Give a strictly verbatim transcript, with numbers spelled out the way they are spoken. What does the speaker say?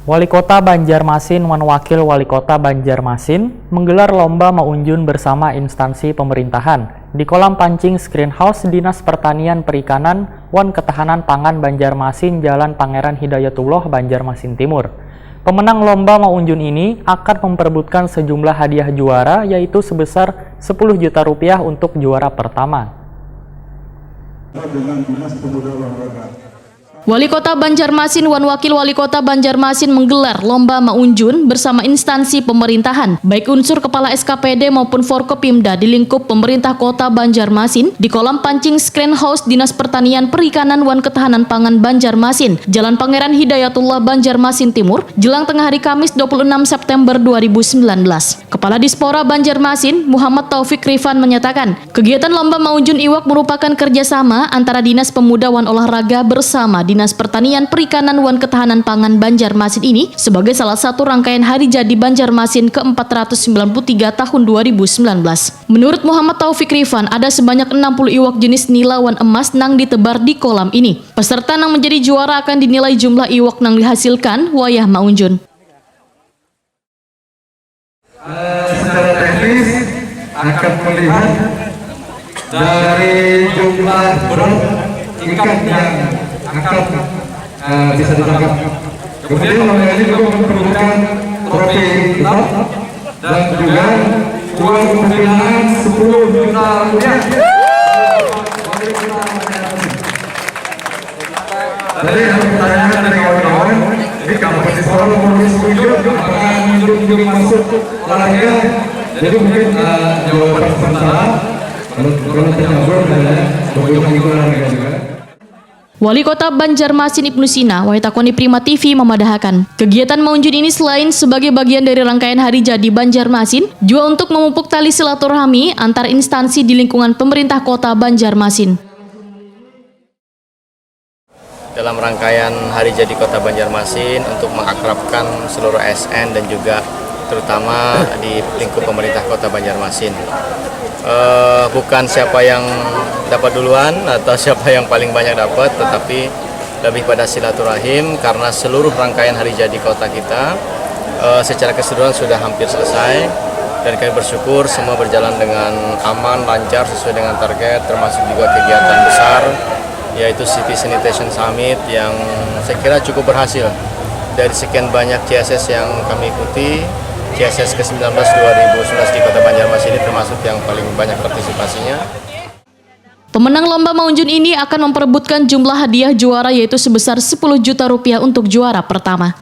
Wali Kota Banjarmasin wan Wakil Wali Kota Banjarmasin menggelar lomba maunjun bersama instansi pemerintahan di kolam pancing Screen House Dinas Pertanian Perikanan wan Ketahanan Pangan Banjarmasin, Jalan Pangeran Hidayatullah, Banjarmasin Timur. Pemenang lomba maunjun ini akan memperebutkan sejumlah hadiah juara, yaitu sebesar sepuluh juta rupiah untuk juara pertama. Dengan Dinas Pemuda Olahraga. Wali Kota Banjarmasin wan Wakil Wali Kota Banjarmasin menggelar lomba maunjun bersama instansi pemerintahan, baik unsur Kepala S K P D maupun Forkopimda di lingkup pemerintah Kota Banjarmasin, di kolam pancing Screen House Dinas Pertanian Perikanan wan Ketahanan Pangan Banjarmasin, Jalan Pangeran Hidayatullah, Banjarmasin Timur, jelang tengah hari Kamis dua puluh enam September dua ribu sembilan belas. Kepala Dispora Banjarmasin, Muhammad Taufik Rifan, menyatakan, kegiatan lomba maunjun iwak merupakan kerjasama antara Dinas Pemuda wan Olahraga bersama Dinas Pertanian, Perikanan wan Ketahanan Pangan Banjarmasin ini sebagai salah satu rangkaian Hari Jadi Banjarmasin ke empat ratus sembilan puluh tiga tahun dua ribu sembilan belas. Menurut Muhammad Taufik Rifan, ada sebanyak enam puluh iwak jenis nila wan emas nang ditebar di kolam ini. Peserta nang menjadi juara akan dinilai jumlah iwak nang dihasilkan wayah maunjun. Eh, secara teknis akan melihat dari jumlah berat ikan yang akan, eh, bisa ditangkap. Kemudian lomba ini juga memperebutkan trofi kita dan juga uang pembinaan sepuluh juta rupiah. Tadi ada pertanyaan dari kawan-kawan, ini kenapa di sekolah mau setuju, apakah menunjuk masuk olahraga? Jadi mungkin, eh, jawaban sementara, kalau, kalau tercampur, eh, bergabung ke olahraga juga. Wali Kota Banjarmasin Ibnu Sina, Waitakoni Prima T V, memadahakan, kegiatan maunjun ini selain sebagai bagian dari rangkaian Hari Jadi Banjarmasin, jua untuk memupuk tali silaturahmi antar instansi di lingkungan pemerintah Kota Banjarmasin. Dalam rangkaian Hari Jadi Kota Banjarmasin untuk mengakrabkan seluruh A S N dan juga terutama di lingkup pemerintah Kota Banjarmasin. Eh, bukan siapa yang dapat duluan atau siapa yang paling banyak dapat, tetapi lebih pada silaturahim karena seluruh rangkaian Hari Jadi Kota kita, eh, secara keseluruhan sudah hampir selesai dan kami bersyukur semua berjalan dengan aman, lancar, sesuai dengan target, termasuk juga kegiatan besar, yaitu City Sanitation Summit yang saya kira cukup berhasil. Dari sekian banyak C S S yang kami ikuti, C S S ke sembilan belas dua ribu sembilan belas di Kota Banjarmasin ini termasuk yang paling banyak partisipasinya. Pemenang lomba maunjun ini akan memperebutkan jumlah hadiah juara, yaitu sebesar sepuluh juta rupiah untuk juara pertama.